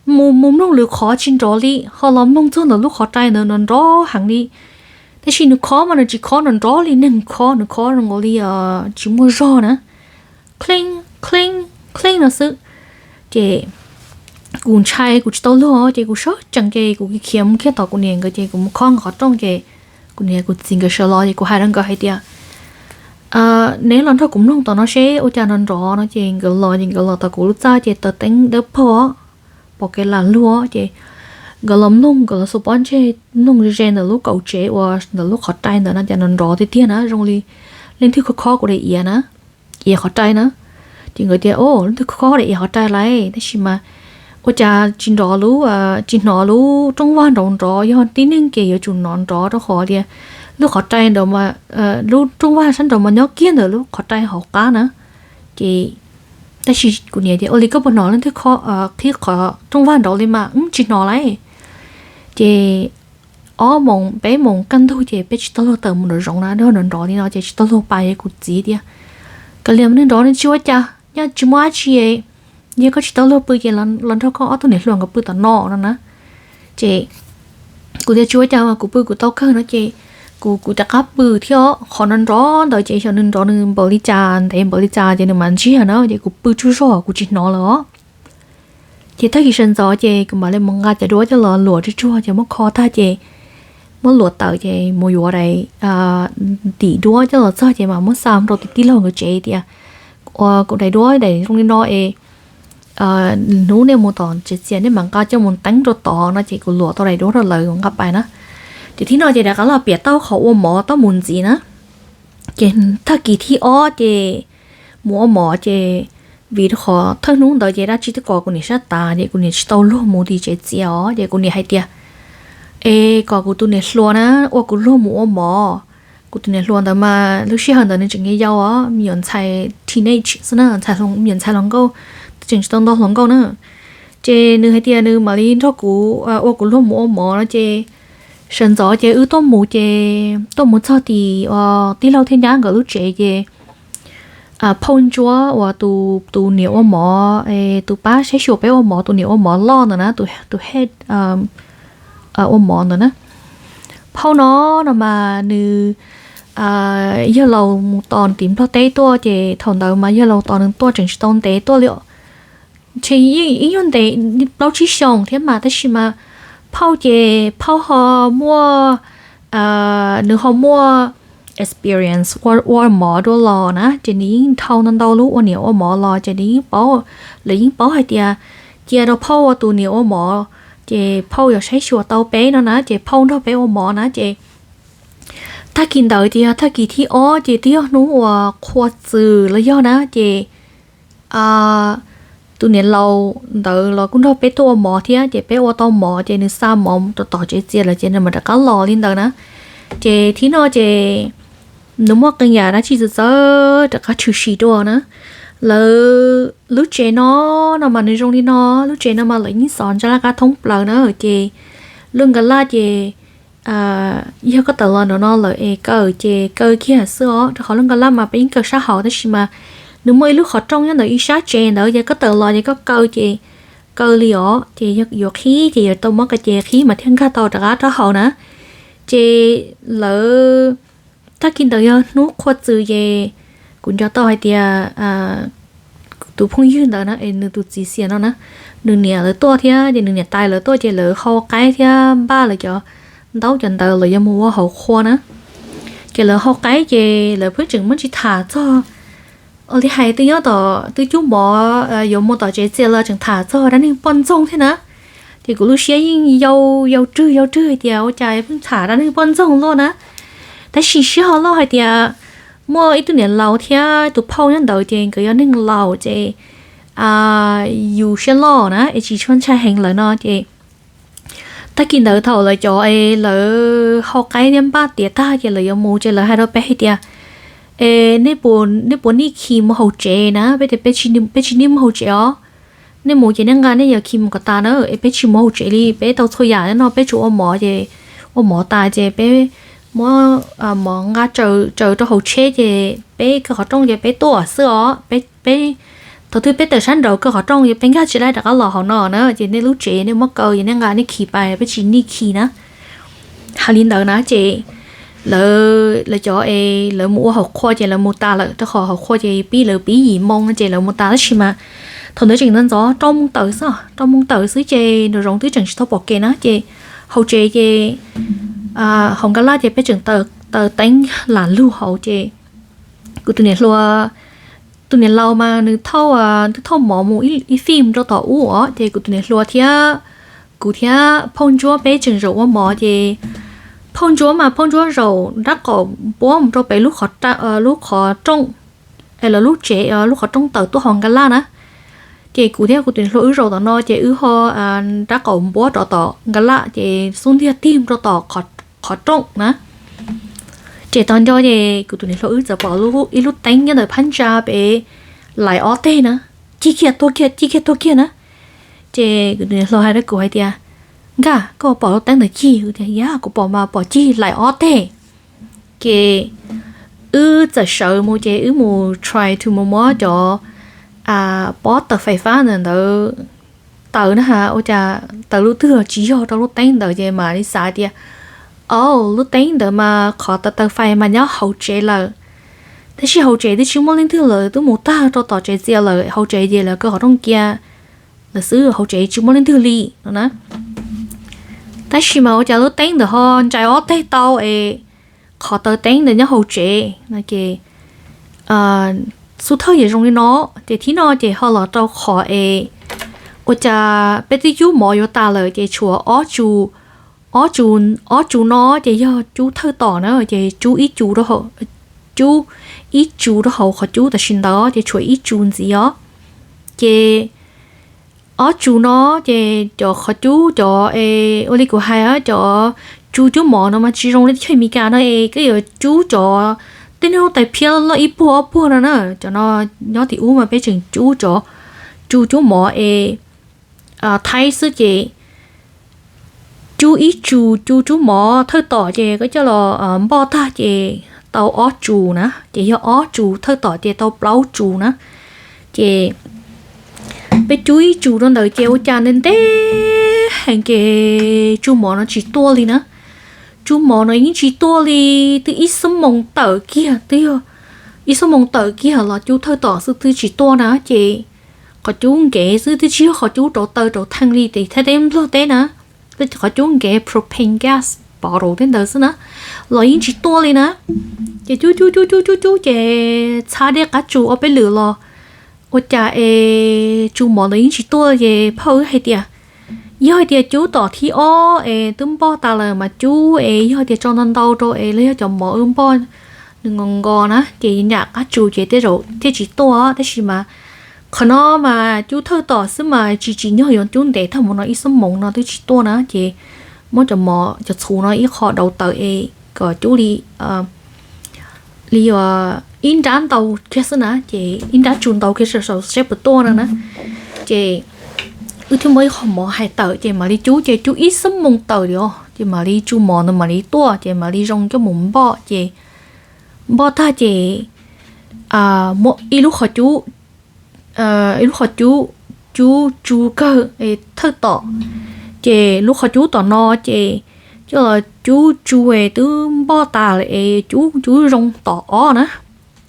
mus mus mloog lwm qhov tsis nrov li, ho los mloog txog ntawm lub qhov rai ntawd nrov nrov heev li. Tab sis nws khob mas nws tsis khob nrov nrov li neeg khob, nws khob zoo nkaus li tsis muaj zog na, kheej kheej kheej no xwb. Ces kuv ntshai kuv tsis tau luag ces kuv sawv tsees ces kuv khiav mus kiag tom kuv niam nkawd ces kuv mus khob nkawd qhov rooj ces kuv niam kuv txiv nkawd sawv los ces kuv hais rau nkawd hais tias, neb los nrog kuv mloog tom no seb ua cas nrov nrov no. Ces nkawd los ces nkawd los tom kuv lub txaj ces taws teeb dawb paug, pom kev lam luag ces nkawd los mloog, nkawd los xuas pob ntseg mloog ze ze ntawm lub kaum tsev uas ntawm lub qhov rai ntawd no cas nrov nrov tiag tiag na, zoo li leej twg khob khob kuv daim iav na, iav qhov rai na. Ces nkawd tias, o, leej twg khob khob daim iav qhov rai lauj, tab sis mas ua cas tsis nrov lub, tsis hnov lub rooj vag nrov nrov, yog tib neeg ces yuav tsum hnov nrov rau qhov tias lub qhov rai ntawd, lub rooj vag sab nraud mas nyob kiag ntawm lub qhov rai hauv qab na. Ces tab sis kuv niam tias, ua li koj puas hnov leej twg qhib qhov rooj vag nraud li mas? Wb tsis hnov lauj. Ces ob moos peb moos kaj ntug ces peb tsis tau luag tawm mus nraum zoov na, nrov nrov li no ces tsis tau luag pais. Kuv txiv tias, kav liam, nws nrov nws tsis ua cas, nyob tsis muaj dab tsi, yog koj tsis tau luag pw ces los nrog koj ob tug niam hluas nkawd pw tom no no na. Ces kuv tias tsis ua cas mas kuv pw kuv tau kawg no ces kuv kuv rov qab pw thiab. Qhov nrov nrov ntawd ces xyov nws nrov nws npaum li cas ntev npaum li cas ces nws mam ntsiag na, ces kuv pw tsaug zog kuv tsis hnov lawm os. Ces tag kis sawv ntxov ces kuv mam li mus nqa cov duab coj los luam tsuag tsuag ces muab kho tag ces muab luam tawm ces mus yuav daim ntim duab coj los txog ces mam muab xa rau tij laug nkawd tsev tias, ua kuv daim duab daim zoo li no es hnub nej mus tom tsev txias nej mam nqa coj mus teeb rau tod no ces kuv luam tau daim duab rau lawv nqa pais na. Ces thib no ces rov qab los piam tau qhov ua mov tau mus ntxiv na. Ces tag kis thib ob ces mus ua mov ces vim rau qhov thawj hnub ntawd ces dab tsi twb kov kuv niam sab tav ces kuv niam tsis tau luag mus tim tsev txias os. Ces kuv niam hais tias, es kom kuv tus niam hluas na ua kuv luag mus ua mov. Kuv tus niam hluas ntawd mas lub sij hawm ntawd nws tseem yau yau os, me nyuam ntxhais teenage xwb na, me nyuam ntxhais hluas nkauj, tseem tsis tau nto hluas nkauj na. Ces nws hais tias nws mam li nrog kuv ua kuv luag mus ua mov no ces sawv ntxov ces wb tuaj mus ces tuaj mus txog tim tij laug thiab nyab nkawd lub tsev ces phauj ntsuab uas tus niam ua mov, tus pab saib xyuas peb ua mov, tus niam ua mov loj ntawd na, tus head ua mov ntawd na. Phauj no no mas nws yawg laus mus tos tim Nplog teb tuaj ces thaum ntawd mas yawg laus tos nws tuaj tseem tsis tau ntev tuaj li, ntshe ib nyuag ntev plaub tsib xyoos thiab mas tab sis mas phauj ces phauj ho muaj, nws ho muaj experience ua mov dua los na ces nws yeej dhau ntau ntau lub ua niam ua mov los ces nws yeej paub, lawv yeej paub hais tias cia rau phauj ua tus niam ua mov ces phauj yuav saib xyuas tau peb no na ces phauj nrog peb ua mov na ces tag kis ntawd ces yog tag kis thib ob ces twb yog hnub uas qhua txws los yog na ces tus niam laus ntawd los kuj nrog peb tuaj ua mov thiab ces peb ua tau mov ces nws xa mov rau tom tsev txias lawm ces nws mam rov qab los li ntawd na. Ces thib no ces nws muaj qee yam dab tsi txawv txawv rov qab tshwm sim dua na. Lawv lub tsev no no mas nws zoo li no, lub tsev no mas lawv yeej xov ntsa laj qab thoob plaws na ces lub nkag laj ces yog koj tawm los nram no lawm es kaw ces kaw kiag xwb os, rau qhov lub nkag laj mas peb yeej kaw sab hauv tab sis mas nws muaj ib lub qhov rooj nyob ntawm ib sab tsev ntawd ces koj tawm los ces koj kaw ces kaw li os ces yog yuav qhib ces yuav tau muab ka ces qhib mas thiaj nkag tau rov qab rau hauv na. Ces lawv tag kis ntawd yog hnub qhua txws ces kuv nco tau hais tias tus phooj ywg ntawd na es nws tus txiv xiam no na, nws niam lawv tuaj thiab ces nws niam tais lawv tuaj ces lawv hau qaib thiab npaj lawv cov ntaub cov ntawv lawv yuav mus ua hauv qhua na. Ces lawv hau qaib ces lawv pheej tseem muab tsis tham txog, ua li hais twb nyob tom twb cub mov yuav mus tom tsev txias los tseem tham txog dab neeg poj ntxoog thiab na. Ces kuv lub siab yeej yau yau rwg yau rwg hais tias ua cas pheej tham dab neeg poj ntxoog luaj na. Tab sis sij hawm loj hais tias muaj ib tug niam laus thiab tus phauj nyob ntawd ces nkawd yog neeg laus ces yus siab loj na es tsis tshua ntshai heev lawm no ces tag kis ntawd thaum lawv cov es lawv hau qaib thiab npaj tiav tag ces lawv yuav mus ces lawv hais rau peb hais tias, es nej puas nij khi mus hauv tsev na? Peb tias peb tsis nij mus hauv tsev os. Nej mus ces nej nqa nej yam khi mus kom tas na, es peb tsis mus hauv tsev li, peb tau txhua yam no peb tsuas ua mov ces ua mov tas ces peb muab mov nqa tsaws rau hauv tsheb ces peb kaw qhov rooj ces peb tuaj xwb os. Peb, thaum twg peb tawm sab nraud kaw qhov rooj ces peb nkag tsis laib rov qab los hauv no na, ces nej lub tsev nej muab kaw ces nej nqa nej khi pais, peb tsis nij khi na. Hais li ntawd na ces lawv, lawv cov es lawv mus ua hauv qhua ces lawv mus tas lawm, rau qhov hauv qhua ces pib, lawv pib yim moo ces lawv mus tas tab sis mas thaum ntawd tseem ntxov ntxov rau moo tawm xwb, rau moo tawm xwb ces nraum zoov twb tseem tsis tau pom kev na ces hauv tsev ces hauv nkaj laj ces peb tseem taws teeb lam lug hauv ces kuv tus niam hluas, tus niam laus mas nws thauj, nws thauj mov mus ib fij rau tom ub os ces kuv tus niam hluas thiab kuv thiab phauj ntsuab peb tseem zaum ua mov ces phauj ntsuab mas phauj ntsuab zaum nrab qaum npuab mus rau pem lub qhov rooj, es lawv lub tsev lub qhov rooj tawm tuaj hauv nkaj laj na. Ces kuv thiab kuv tus niam hluas wb zaum tom no ces wb ho nrab qaum npuab rov tom nkaj laj ces xub ntiag tig rau tom qhov rooj na. Ces tag nrho ces kuv tus niam hluas wb txawm pom ib lub teeb nyob ntawm phab ntsa pem laim ob teg na, cig kiag tuag kiag, cig kiag tuag kiag na. Ces kuv tus niam hluas hais rau kuv hais tias, Nkaj, koj pom lub teeb ntawd cig? Kuv tias, Yog, kuv pom mas, pom cig laim ob teg. Ces wb txawm sawv mus ces wb mus try to mus muab cov pob tawm fais fab ntawd taws na has, ua cas taws lub twg los tsis yog rau lub teeb ntawd ces mam li xav tias, Au, lub teeb ntawd mas qhov taws taws fais mas nyob hauv tsev lawm. Tab sis hauv tsev twb tsis muaj leej twg lawm, twb mus tag rau tom tsev txias lawm, hauv tsev ces lawv kaw qhov rooj cia lawm xwb, hauv tsev tsis muaj leej twg li no na. Tab sis mas ua cas lub teeb ntawd ho ntsais ob teg tau es qhov taws teeb ntawd nyob hauv tsev no ces xub thawj yam zoo li no. Ces thib no ces ho los rau qhov es ua cas peb twb cub mov yuav tas lawm ces tshuav ob tsu, ob tsu no ces yog cub thawj tom na, ces cub ib tsu rau hauv, cub ib tsu rau hauv qhov cub tam sim ntawd ces tshuav ib tsu ntxiv os. Ces ob tsu no ces cov qhov cub cov es ua li kuv hais cov tsu cub mov no mas tsis zoo li teb chaws Amelikas no es koj yuav cub cov tej niag tais phiab loj ib puag ob puag no na. Cov no nyob tim ub mas peb tseem cub cov tsu cub mov es Thaib xwb ces cub ib tsu, cub cub mov thawj tom ces koj coj los npoj tag ces tau ob tsu na, ces yog ob tsu thawj tom ces tau plaub tsu na. Ces peb cub ib tsu rau ntawd ces ua cas ntev ntev heev ces tsu mov no tsis tuaj li na. Tsu mov no yeej tsis tuaj li, twb ib xuab moos tawm kiag, twb yog ib xuab moos tawm kiag los cub thawj tom xwb twb tsis tuaj na. Ces qhov cub nkev xwb, twb tsis yog qhov cub rauv taws rauv theej li ces Thaib teb Nplog teb na, qhov cub nkev propane gas bottle tej ntawd xwb na, los yeej tsis tuaj li na. Ces cub cub cub cub cub cub ces txhab dej qab tsu ob peb lwm los ua cas es tsu mov ntawd yeej tsis tuaj ces phauj wb hais tias, yog hais tias cub tom thib ob es twb npoj tas lawm mas cub es yog tias tso ntau ntau rau es los yog cov mov wb npoj nws nkaus nkaus na ces nyam qab tsu ces tej zaum thiaj tsis tuaj. Tab sis mas qhov no mas cub thawj tom xwb mas tsis tsim nyog yuav cub ntev tag mus no, ib xuab moos no twb tsis tuaj na. Ces muab cov mov cov txhuv no ib qho dauv taws es kom cub li li ib nrab ntau kiag xwb na, ces ib nrab tsu ntau kiag saum saum seb puas tuaj no na. Ces wb thiaj muab ib qho mov hais tawm ces mam li cub, ces cub ib xuab moos tawm li os, ces mam li tsu mov ntawd mam li tuaj, ces mam li zoo coj mus npoj. Ces npoj tag ces muab ib lub qhov cub, ib lub qhov cub, cub tsu kawg thawj tom, ces lub qhov cub tom no ces coj los cub tsu es twb npoj tas lawm es cub cub zoo tom ob na.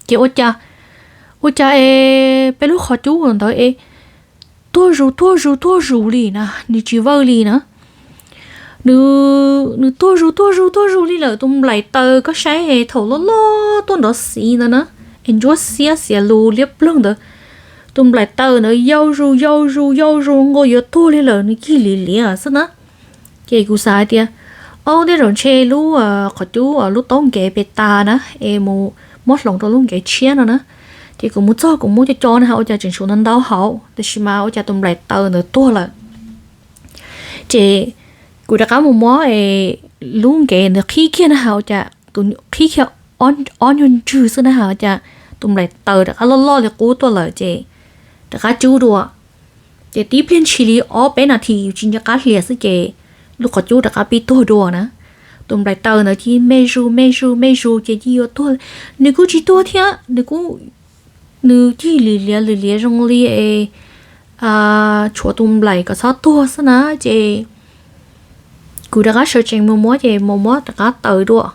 Ces ua cas, ua cas es peb lub qhov cub ntawd es tuag zus tuag zus tuag zus li na, nws tsis vawj li na. Nws tuag zus tuag zus tuag zus li lawm. Tus nplaim taws koj saib thaum loj loj tuaj nrov xiv ntawd na, es ntsuab xiab xiav lus liab ploog ntawd, tus nplaim taws ntawd yau zus yau zus yau zus nkaus yuav tuag li lawm, nws cig liv liav xwb na. Ces kuv xav hais tias, ob, tej zaum ntshe lub qhov cub lub taub nkev pes tas na, es mus muab hloov rau lub nkev tshiab no na. Ces kuv mus txog kuv muab co co na has ua cas tseem tshuav ntau ntau hauv, tab sis mas ua cas tus nplaim taws ntawd tuag lawm. Ces kuv rov qab mus muab lub nkev ntawd qhib kiag na has ua cas tus qhib kiag ob nyuag ntswg xwb na has ua cas tus nplaim taws rov qab loj loj li qub tuaj lawm ces rov qab cub dua. Ces tib pliag ntshis li ob peb nas this yus tsis nco qab hlias xwb ces lub qhov cub rov qab pib tuag dua na. Tus nplaim taws ntawd cia me zus me zus me zus ces cia yuav tuag. Nws kuj tsis tuag thiab, nws kuj, nws cig lwm liav lwm liav zoo li es tshuav tus nplaim kom txhob tuag xwb na. Ces kuv rov qab sawv tsees mus muab ces mus muab rov qab taws dua,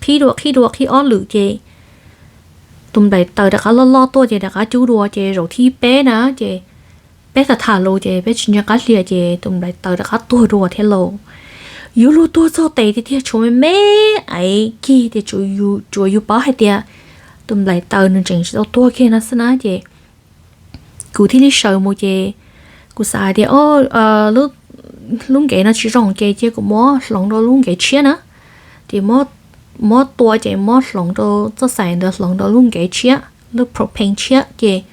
qhib dua qhib dua qhib ob lwm ces tus nplaim taws rov qab loj loj tuaj ces rov qab cub dua ces zaum thib peb na ces peb tham tham lus ces peb tsis nco qab hlias ces tus nplaim taws rov qab tuag dua thiab lauj. Yuav luag tuag txog tes tiag tiag tshuav me me aiv cig tias tsuav yus paub hais tias tus nplaim taws nws tseem tsis tau tuag kiag no xwb na ces kuv thiaj li sawv mus ces kuv xav hais tias lub nkev no tsis zoo ces cia kuv muab hloov rau lub nkev tshiab na. Ces muab tua ces muab hloov rau txoj xaim ntawd hloov rau lub nkev tshiab lub propane tshiab ces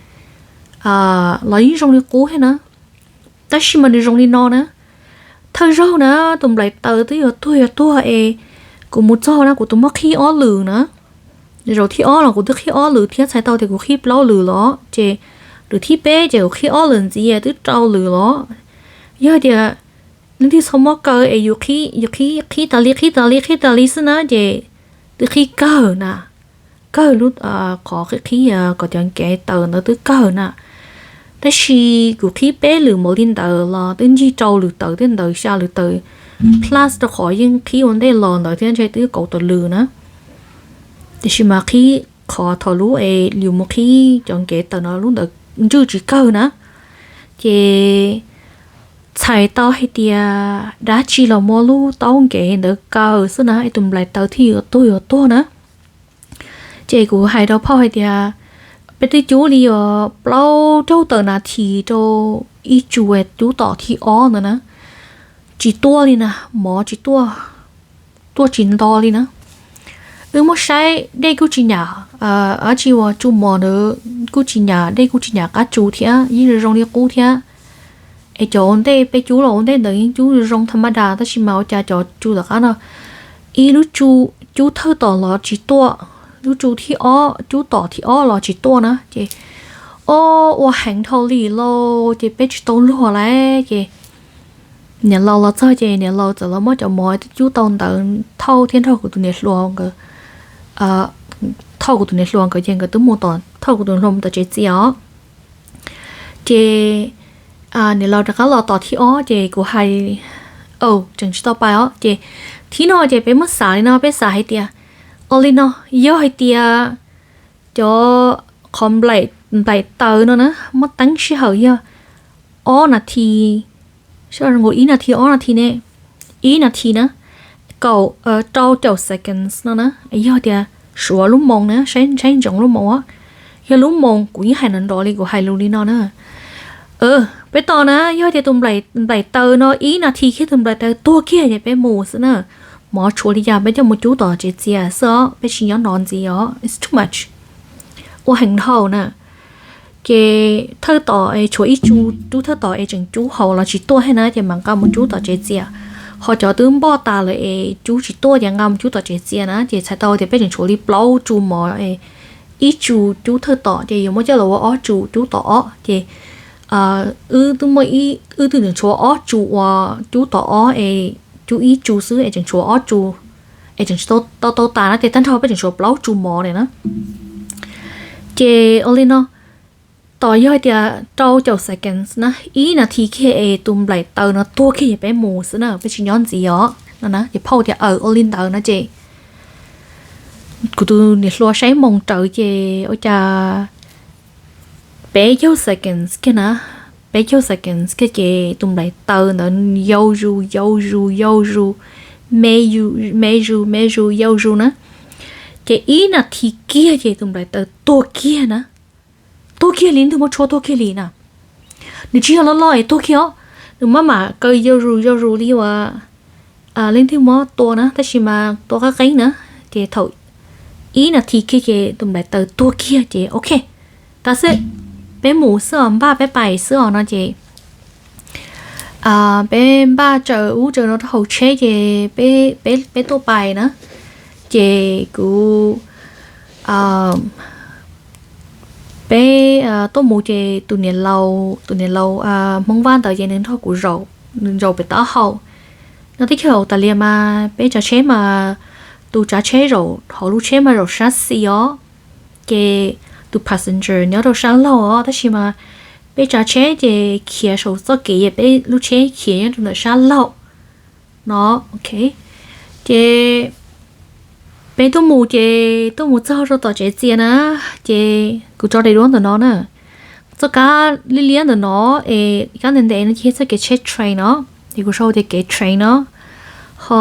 los yeej zoo li qub thiab na. Tab sis mas nws zoo li no na, thawj zaug na tus nplaim taws twb yuav tuag yuav tuag es kuv mus txog na kuv tus muab qhib ob lwm na. Zaum thib ob los kuv twb qhib ob lwm thiab txhais tau tias kuv qhib plaub lwm los ces lwm thib peb ces kuv qhib ob lwm ntxiv twb rau lwm los. Yog tias leej twg txhob muab kaw es yus qhib, yus qhib qhib tas li qhib tas li qhib tas li xwb na ces twb qhib kawg na, kawg lub qhov qhib qhib kom cov nkev taws ntawd twb kawg na. Tab sis kuv qhib peb lwm npaum li ntawd los twb ncig rau lwm taws thiab ntawd xya lwm taws, plus rau qhov yeej qhib ua ntej los ntawd thiab ntshe twb kaum tawm lwm na. Tiam sis mas qhib qhov thaum lub es yus mus qhib cov nkev taws no lub ntawd ntswj tsis kawg na. Ces txhais tau hais tias dab tsi los muab lub taub nkev ntawd kaw xwb na es tus nplaim taws thiaj yuav tuag yuav tuag na. Ces kuv hais rau phauj hais tias peb twb cub li yuav plaub caug tawm nas this rau ib tsu cub tom thib ob ntawd na, tsis tuaj li na, mov tsis tuaj, tuaj tsis nto li na. Wb muab saib dej kuj tsis nyam, dab tsi uas tsu mov ntawd kuj tsis nyam, dej kuj tsis nyam qab tsu thiab yeej zoo zoo li qub thiab. Es cov ua ntej peb cub los ua ntej ntawd yeej cub zoo tha ma das tab sis mas ua cas cov tsu tom qab no ib lub tsu cub thawj tom los tsis tuaj, lub tsu thib ob cub tom thib ob los tsis tuaj na ces o, ua heev dhau li lauj ces peb tsis tau luag lawm ces niam laus los txog ces niam laus txawm los muab cov mov twb cub tau ntawd thauj thiab nrog kuv tus niam hluas nkawd, thauj kuv tus niam hluas nkawd ces nkawd twb mus tom, thauj kuv tus niam hluas mus tom tsev txias os. Ces niam laus rov qab los tom thib ob ces kuv hais, tseem tsis tau pais os ces thib no ces peb muab xav li no, peb xav hais tias ua li no, yog hais tias cov qhov nplaim taws no na muab teeb sij hawm yog ob nas this, ib nas this ob nas this ne, ib nas this na, kaum, rau caum seconds no na, yog tias suav lub moos na, saib ntsoov lub moos, yog lub moos kuv yeej hais nrov nrov li kuv hais lus li no na. Peb tos na, yog tias tus nplaim taws no ib nas this kiag tus nplaim taws tuag kiag ces peb mus xwb na. Mov tshuav li cas peb coj mus cub tom tsev txias xwb os, peb tsis nyob nrov ntxiv os, it's too much, ua heev dhau na. Ces thawj tom es tshuav ib tsu, cub thawj tom es tseem cub hauv los tsis tuaj thiab na ces mam nqa mus cub tom tsev txias. Ho cov twb npoj tas lawm es cub tsis tuaj ces nqa mus cub tom tsev txias na ces txhais tau tias peb tseem tshuav li plaub tsu mov, ib tsu cub thawj tom ces yuav muab coj los ua ob tsu cub tom ob ces wb twb muaj, wb twb tseem tshuav ob tsu ua cub tom ob es cub ib tsu xwb es tseem tshuav ob tsu es tseem tsis tau tau tas na ces tag nrho peb tseem tshuav plaub tsu mov li na. Ces ua li no, tos yog tias rau caum seconds na, ib nas this kiag es tus nplaim taws no tuag kiag ces peb mus xwb na, peb tsis nyob ntxiv os no na. Ces phauj tias aws ua li ntawd no ces kuv tus niam hluas saib moos rawv ces ua cas peb caug seconds kiag na, peb caug seconds kiag ces tus nplaim taws ntawd yau zus yau zus yau zus, me zus me zus me zus yau zus na. Ces ib nas this kiag ces tus nplaim taws tuag kiag na, tuag kiag li, leej twg muab tshuab tuag kiag li na. Nws tsis yog loj loj es tuag kiag os, nws maj mam kaw yau zus yau zus li uas leej twg muab tua na, tab sis mas tua qab qeeb na. Ces thaum ib nas this kiag ces tus nplaim taws tuag kiag ces ok, tas xwb, peb mus xwb os, npaj peb pais xwb os no ces peb npaj tsaws ub tsaws no rau hauv tsheb ces peb tuaj pais na. Ces kuv, peb tuaj mus ces tus niam laus, tus niam laus Hmoob Vaj ntawd ces nws nrog kuv zaum, nws zaum pem taub hau. No teb chaws Australia mas peb tsav tsheb mas, tus tsav tsheb zaum hauv lub tsheb mas zaum sab xis os, ces tus passenger nyob rau sab laug os, tab sis mas peb tsav tsheb ces khiav saum txoj kev es peb lub tsheb khiav nyob rau ntawm sab laug no. Ok, ces peb tuaj mus ces tuaj mus txog rau tom tsev txias na, ces kuv tso daim duab ntawm no na. Txoj kab liab liab ntawm no es kab ntev ntev no ces txoj kev tsheb train no, ces kuv sau tias kev train no. Ho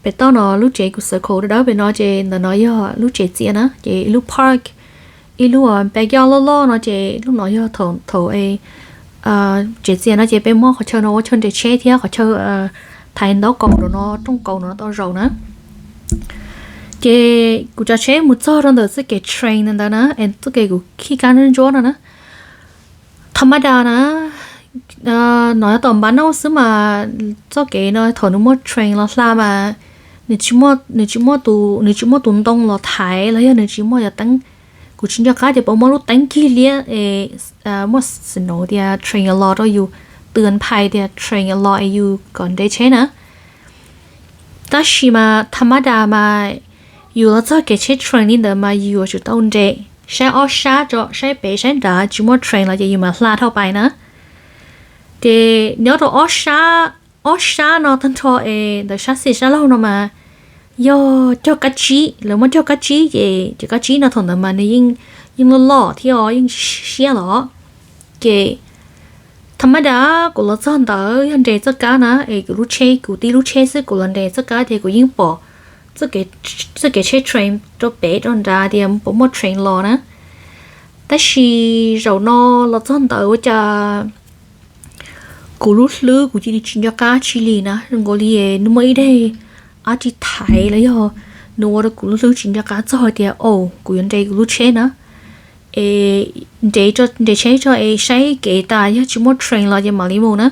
pem toj no lub tsev kuv circle dawb dawb pem no ces ntawm no yog lub tsev txias na, ces ib lub park, ib lub backyard loj loj no ces lub no yog thaum, thaum tsev txias no ces peb muab qhov chaw no ua chaw nres tsheb thiab qhov chaw thaiv ntaub kaus no, rooj kaus no tau zaum na. Ces kuv tsav tsheb mus txog rau ntawm txoj kev train ntawd na, es txoj kev kuv khij kab ntsuab ntsuab no na. Tha mab das na, no yog tom npab nauj xwb mas txoj kev no thaum nws muaj train los hla mas nws tsis muaj, nws tsis muaj tus ntoo los thaiv los yog nws tsis muaj cov teeb. Kuv tsis nco qab tias puas muaj lub teeb cig liab es muaj snow tias train yuav los rau yus, tws phais tias train yuav los es yus kom nres tsheb na. Tab sis mas tha mab das mas yus los txog kev tsheb train li ntawd mas yus yuav tsum tau nres saib ob sab tso, saib pem saib nrad, tsis muaj train los ces yus mam hla dhau pais na. Ces nyob rau ob sab, ob sab no tag nrho es ntawm sab xis sab laug no mas yog cog kab tsib, lawv muab cog kab tsib ces cov kab tsib no thaum ntawd mas nws yeej, yeej loj loj thiab os, yeej siab los. Ces tha mab das kuv los txog ntawd yog nres txoj kab na es kuv lub tsheb, kuv tib lub tsheb xwb, kuv los nres txoj kab ces kuv yeej pom txoj kev tsheb train rau pem rau nrad tias puas muaj train los na. Tab sis zaum no los txog ntawd ua cas kuv lub hlwb kuv cia li tsis nco qab tsi li na, zoo nkaus li nws muaj ib daim dab tsi thaiv los yog nws ua rau kuv lub hlwb tsis nco qab txog hais tias, au, kuv yuav nres kuv lub tsheb na. Es nres, nres tsheb tso es saib kev tas, yog tsis muaj train los ces mam li mus na.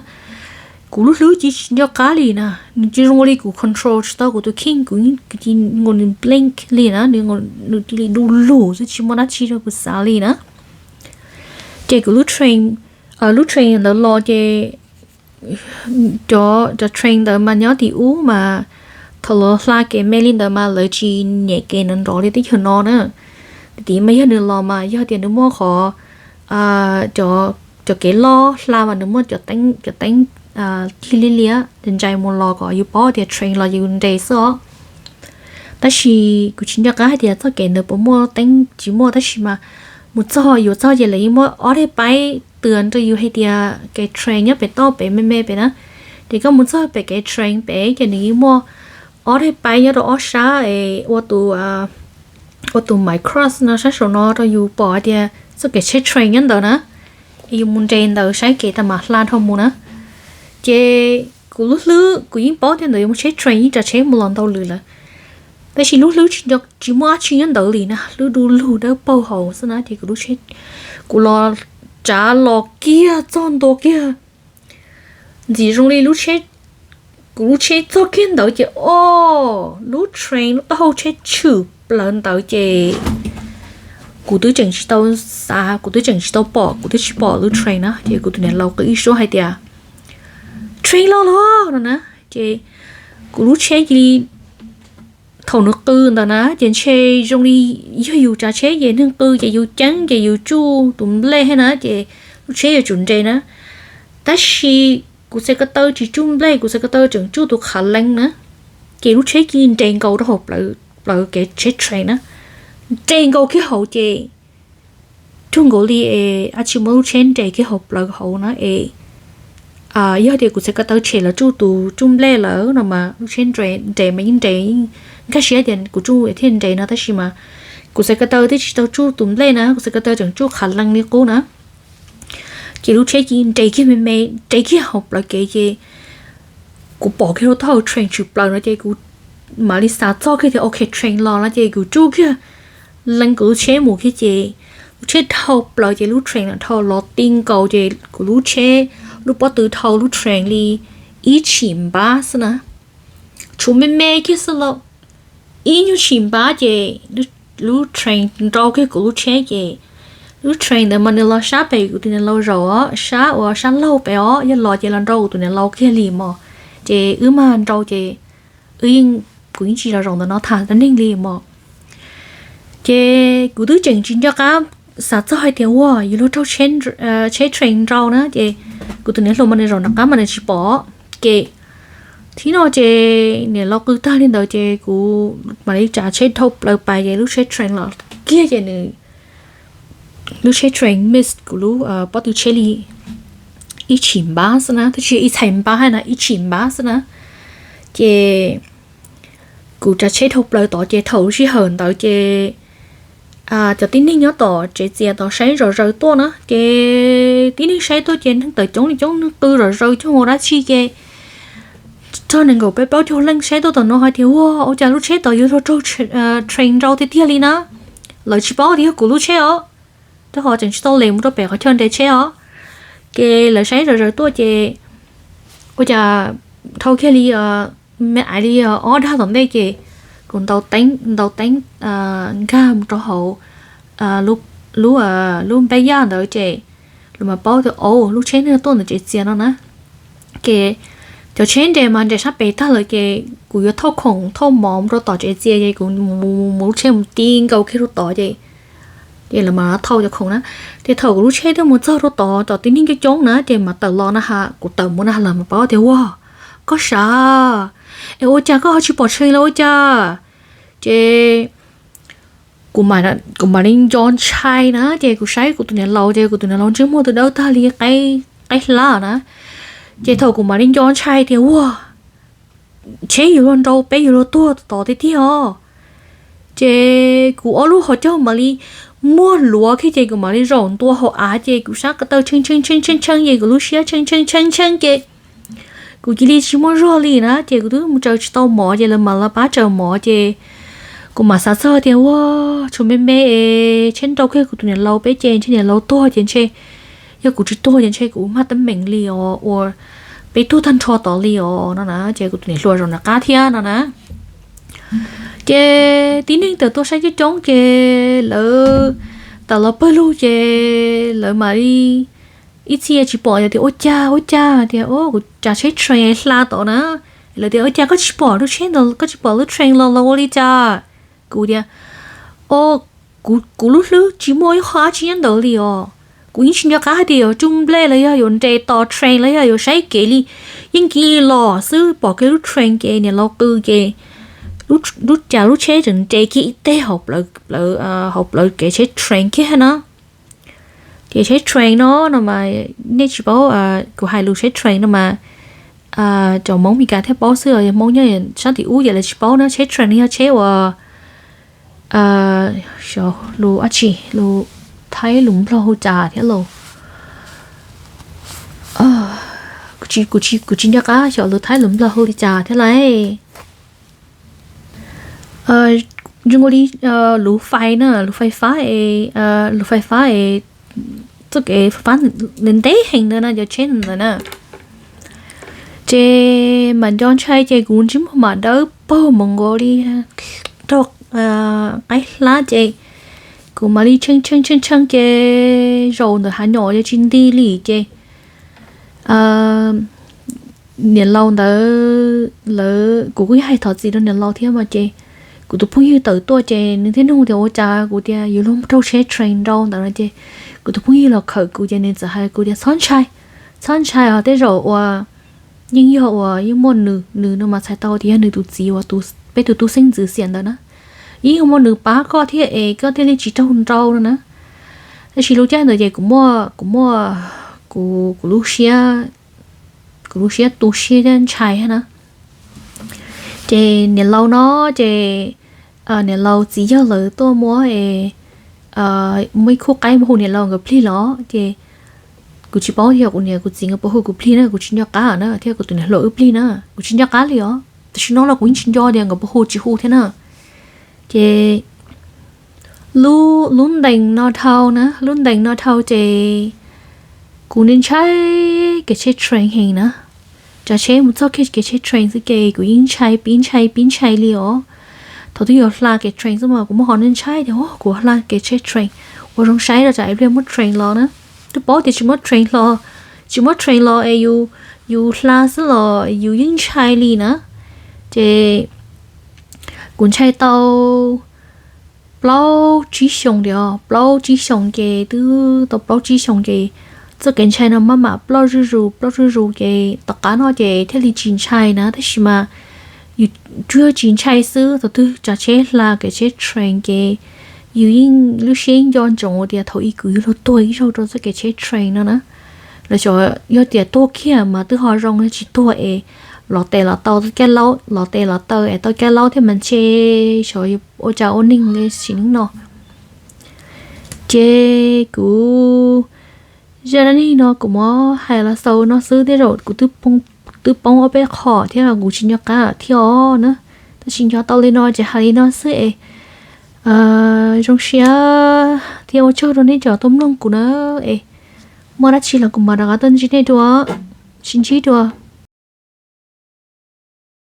Kuv lub hlwb cia li tsis nco qab li na, nws cia zoo li kuv control tsis tau kuv tus kheej, kuv cia li nkaus nws blank li na, nws cia li du lug xwb tsis muaj dab tsi rau kuv xav li na. Ces kuv lub train, lub train ntawd los ces cov, cov train ntawd mas nyob tim ub mas thaum lawv hla kev me li ntawd mas lawv tsis nyem kev nrov nrov li teb chaws no na. Tim mas yog nws los mas yog tias nws muaj qhov, cov, cov kev loj hla mas nws muaj cov teeb, cov teeb cig liab liab ntsais mus los kom yus paub tias train los yus nres xwb os. Tab sis kuv tsis nco qab hais tias txoj kev ntawd puas muaj teeb tsis muaj, tab sis mas mus txog yuav txog ces lawv yeej muab ob daim paib tws rau yus hais tias kev train nyob pem toj pem me me pem na. Ces koj mus txog pem kev train pem ces nws yeej muaj ob daim paib nyob rau ob sab es ua tus, ua tus maiv cross no sab saum no rau yus pom hais tias txoj kev tsheb train nyob ntawd na, es yus mus nres ntawd saib kev tas mam hla dhau mus na. Ces kuv lub hlwb kuv yeej paub tias ntawd yuav muaj tsheb train yeej tsav tsheb mus los ntau lwm lawm, tab sis lub hlwb tsis muaj dab tsi nyob ntawd li na, hlwb du lug dawb paug hauv xwb na. Ces kuv lub tsheb, kuv los tsav los kiag txog ntua kiag ntxim zoo li lub tsheb, kuv lub tsheb txog kiag ntawd ces o, lub train lub taub hau tsheb tshwm plaws ntawd ces kuv twb tseem tsis tau xav, kuv twb tseem tsis tau pom, kuv twb tsis pom lub train na ces kuv tus niam laus qw ib suab hais tias, train los los no na. Ces kuv lub tsheb cia li, thaum nws qw ntawd na ces ntshe zoo li yog yus tsav tsheb ces neeg qw ces yus ceeb ces yus tsuj tus nplej thiab na ces lub tsheb yuav tsum nres na. Tab sis kuv txhais ko taw tsis tsuj nplej, kuv txhais ko taw tseem tsuj tus qhav lees na, ces lub tsheb cia li nres nkaus rau hauv plawv kev tsheb train na, nres nkaus kiag hauv ces cuag nkaus li es dab tsi muab lub tsheb nres kiag hauv plawv hauv na es yog tias kuv txhais ko taw tshem los tsuj tus tsuj nplej lawm no mas lub tsheb nres mas yeej nres, nkag siab tias kuv tsuj thiaj nres no tab sis mas kuv txhais ko taw twb tsis tau tsuj tus nplej na, kuv txhais ko taw tseem tsuj qhav lees li qub na. Ces lub tsheb cia li nres kiag me me, nres kiag hauv plawv kev ces kuv pom kiag lub taub hau train tshwm plaws no ces kuv mam li xav txog kiag tias ok train los no ces kuv tsuj kiag lees kuv lub tsheb mus kiag ces lub tsheb dhau plaws ces lub train dhau los ti nkaus ces kuv lub tsheb, lub pob tw dhau lub train li ib tshim npab xwb na. Tshuav me me kiag xwb los ib nyuag tshim npab ces lub train nrau kiag kuv lub tsheb ces lub train ntawd mas nws los sab pem kuv tus niam laus zaum os, sab uas sab laug pem os, yog los ces los nrau kuv tus niam laus kiag li mos. Ces wb mas nrau ces wb yeej, kuv yeej tsis zam zaum ntawm no tham dab neeg li mos. Ces kuv twb tseem tsis nco qab xav txog hais tias ua yus luag raug tsheb train nrau na ces kuv tus niam hluas mas nws zaum nram qab mas nws tsis pom. Ces thib no ces niam laus qw tag li ntawd ces kuv mam li tsav tsheb dhau plaws pais ces lub tsheb train los kiag ces nws, lub tsheb train miss kuv lub pob tw tsheb li ib tshim npab xwb na, twb tsis ib txhais npab hais na, ib tshim npab xwb na. Ces kuv tsav tsheb dhau plaws tod ces thaum lub sij hawm ntawd ces cov tib neeg nyob tom tsev txias tod saib zom zaws tuaj na, ces tib neeg saib tuaj ces neeg tawm coob li coob, neeg qw zom zaws coob ua dab tsi ces txog nees nkaum peb plaub caug leej saib tuaj tom no hais tias ua ua cas lub tsheb tod yuav luag raug train nrau tiag tiag li na. Lawv tsis paub tias yog kuv lub tsheb os, rau qhov tseem tsis tau les mus rau pem qhov chaw nres tsheb os. Ces lawv saib zom zaws tuaj ces ua cas dhau kiag li me aiv li ob dag tom ntej ces kuv ntaus teeb nkag mus rau hauv lub npab yaj ntawd ces lawv mam paub tias au lub tsheb no tuaj ntawm tsev txias no na. Ces cov tsheb nres mas nres sab pem tag lawm ces kuv yuav thauj khoom thauj mov mus rau tom tsev txias ces kuv mus mus lub tsheb mus ti nkaus kiag rau tod ces, ces lawv mam thauj cov khoom na. Ces thaum kuv lub tsheb twb mus txog rau tod cov tib neeg coob coob na ces mam tawm los na ha, kuv tawm mus na lawv mam paub tias ua koj sav es ua cas koj ho tsis pom tshee los ua cas. Ces kuv mam li nco ntshai na ces kuv saib kuv tus niam laus ces kuv tus niam laus ntsej muag twb dawb tag li qaib hlab na. Ces thaum kuv mam li nco ntshai tias ua tsheb yuav luag nrau peb yuav luag tuag tod tiag tiag os. Ces kuv ob lub hauv caug mam li muag luav kiag ces kuv mam li zaum ntua hauv av ces kuv sab ko taw tshee tshee tshee tshee tshee ces kuv lub siab tshee tshee tshee tshee ces kuv cia li tsis muaj zog li na ces kuv twb mus tsaws tsis tau mov ces lawv mam los pab tsaws mov ces kuv mam xav txog tias ua tshuav me me es tsheb nrau kiag kuv tus niam laus peb ces ntshe niam laus tuag ces ntshe, yog kuv tsis tuag ces ntshe kuv mag teeb meem li os ua peb tuag tag nrho tod li os no na ces kuv tus niam hluas zaum nram qab thiab no na. Ces tib neeg tawm tuaj saib coob coob ces lawv tawm los pawg lug ces lawv mam li ib txhia tsis pom tias ua cas ua cas tias kuv tsav tsheb train hla tod na. Lawv tias ua cas koj tsis pom lub tsheb ntawd, koj tsis pom lub train los los ua li cas? Kuv tias o, kuv lub hlwb tsis muaj ib qho dab tsi nyob ntawd li os. Kuv yeej tsis nco qab hais tias yuav tsuj nplej los yog yuav nres tos train los yog yuav saib kev li. Yeej cia li los xwb pom kiag lub train ces niam laus qw ces lub cas lub tsheb tseem nres kiag ib teg hauv plawv kev tsheb train kiag na. Ces tsheb train no no mas nej tsis paub, kuv hais lus tsheb train no mas cov Hmoob Meskas thiaj paub xwb, Hmoob nyob sab tim ub ces lawv tsis paub na. Tsheb train no yog tsheb uas xyov lus dab tsi, lus Thaib lus Nplog hu cas thiab los, kuv tsis nco qab xyov lus Thaib lus Nplog hu li cas thiab lauj. Zoo li lus fais na, lus fais fab es, lus fais fab es txoj kev fab ntev ntev heev ntawd na, cov tsheb ntawd na. Ces mam nco ntshai ces kuv ntsej muag mam dawb paug mus nkaus li raug qaib hlab ces kuv mam li tshee tshee tshee tshee ces zaum ntawm hav nyom ces tsis nti li ces niam laus ntawd lawv, kuv kuj hais thov txim rau niam laus thiab mas ces kuv tus phooj ywg tawm tuaj ces nws thiaj nug tias ua cas kuv tias yuav luag raug tsheb train nrau ntawd no ces kuv tus phooj ywg los khawm kuv ces nws txawm hais kuv tias txhob ntshai, txhob ntshai os, tej zaum uas yeej yog uas yeej muaj nws, nws no mas txhais tau tias yog nws tus txiv uas peb tus tub xeeb ntxwv xiam ntawd na. Yeej muaj nws pab koj thiab es koj thiaj li tsis raug nrau no na. Tab sis lub caij ntawd ces kuv muaj, kuv muaj, kuv, kuv lub siab, kuv lub siab tu siab thiab ntshai thiab na. Ces niam laus no ces niam laus txiv yawg lawv tuaj muab es muaj ib khub qaib mus hu niam laus nkawd plig los ces kuv tsis paub tias kuv niam kuv txiv nkawd puas hu kuv plig na, kuv tsis nco qab na, thiab kuv tus niam hluas wb plig na, kuv tsis nco qab li os. Tam sim no los kuv yeej tsis nco tias nkawd puas hu tsis hu thiab na. Ces Lub, lub ntees no dhau na, lub ntees no dhau ces kuv ntshai kev tsheb train heev na. Tsav tsheb mus txog kiag kev tsheb train xwb ces kuv yeej ntshai pib ntshai pib ntshai li os. Thaum twg yuav hla kev train xwb mas kuv muaj qhov ntshai tias kuv hla kev tsheb train, ua zoo saib rau tsam ib pliag muaj train los na. Twb paub tias tsis muaj train los, tsis muaj train los es yus, yus hla xwb los yus yeej ntshai li na. Ces kuv ntshai tau plaub tsib xyoos tiag, plaub tsib xyoos ces twb tau plaub tsib xyoos ces txoj kev ntshai no maj mam ploj zuj zus ploj zuj zus ces tom qab no ces thiaj li tsis ntshai na. Tab sis mas yus tsuas yog tsis ntshai xwb, thaum twg tsav tsheb hla kev tsheb train ces yus yeej lub siab nco ntsoov tias thaum ub kuv yuav luag tuag ib zaug rau txoj kev tsheb train no na. Los xyov yog tias tuag kiag mas twb ho zoo, yog tsis tuag es los tes los tau caj laub, los tes los taw es tau caj laub thiab mas ntshe xyov ua cas ua neeg li sim neej no. Ces kuv zaj dab neeg no kuv muab hais los xaus no xwb, tej zaum kuv twb poob ob peb qho thiab los kuv tsis nco qab thiab os na. Tab sis nco tau li no ces hais li no xwb es zoo siab thiab ua tsaug rau nej cov tuaj mloog kuv na. Es muaj dab tsi los kuv mam rov qab tuaj ntsib nej dua, sib ntsib dua.